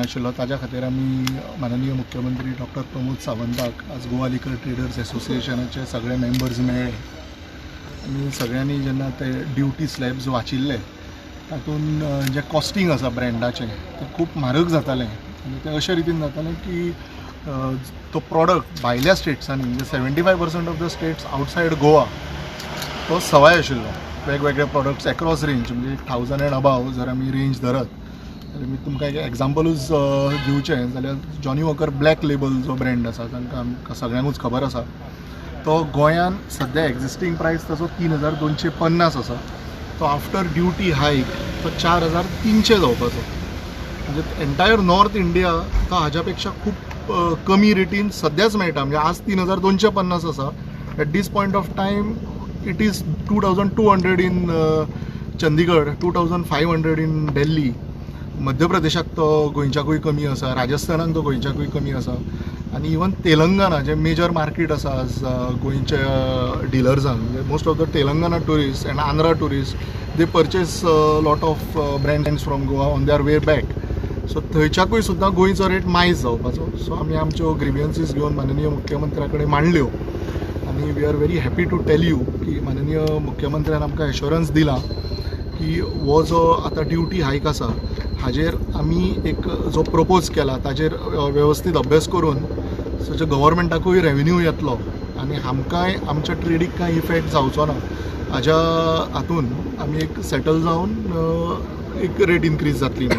आशिल्लो, ताज्या खातीर आमी माननीय मुख्यमंत्री डॉक्टर प्रमोद सावंताक आज गोवा लिकर ट्रेडर्स एसोसिएशनाचे सगळे मेंबर्स मेळ्ळे आनी सगळ्यांनी जेन्ना ते ड्युटी स्लॅब्स वाचिल्ले, तातूंत जें कॉस्टींग आसा ब्रँडाचें तें खूब म्हारग जातालें आनी तें अशे रितीन जातालें की तो प्रॉडक्ट भायल्या स्टेट्सांनी, म्हणजे 75% of the states outside Goa, तो सवाय आशिल्लो. वेगवेगळे प्रॉडक्ट्स एक्रॉस रेंज, म्हणजे थावजंड एंड अबाव जर आमी रेंज धरत जाल्यार, मी तुमकां एक एग्जाम्पलूच दिवचें जाल्यार जॉनी वॉकर ब्लॅक लेबल जो ब्रँड आसा, तांकां आमकां सगळ्यांकूच खबर आसा, तो गोंयान सद्या एग्जिस्टींग प्रायस ताचो 3250 आसा. तो आफ्टर ड्युटी हायक तो 4300 जावपाचो. म्हणजे एंटायर नॉर्थ इंडिया तो हाज्या पेक्षा खूब कमी रेटीन सद्याच मेळटा. म्हणजे आज 3250 आसा, at this point of time it is 2200 in Chandigarh, 2500 in Delhi. मध्य प्रदेशाक तो गोंयच्याकूय कमी आसा, राजस्थानाक तो गोंयच्याकूय कमी आसा आनी इवन तेलंगना जें मेजर मार्केट आसा आज गोंयच्या डिलर्सांक, म्हणजे most of the Telangana tourist and Andhra tourist, they purchase lot of brands from Goa on their way back. So थंयच्याकूय सुद्दां गोंयचो रेट मायज जावपाचो. सो आमी आमच्यो ग्रिवियन्सीस घेवन माननीय मुख्यमंत्र्या कडेन मांडल्यो आनी we are very happy to tell you की माननीय मुख्यमंत्र्यान आमकां एश्योरन्स दिला की हो जो आतां ड्युटी हायक आसा, हाजेर आमी एक जो प्रपोज केला ताजेर वेवस्थीत अभ्यास करून सो गव्हर्मेंटाकूय रेवेन्यू येतलो आनी आमकांय आमच्या ट्रेडीक कांय इफेक्ट जावचो ना, हाज्या हातून आमी एक सेटल जावन एक रेट इनक्रीज जातली म्हणून.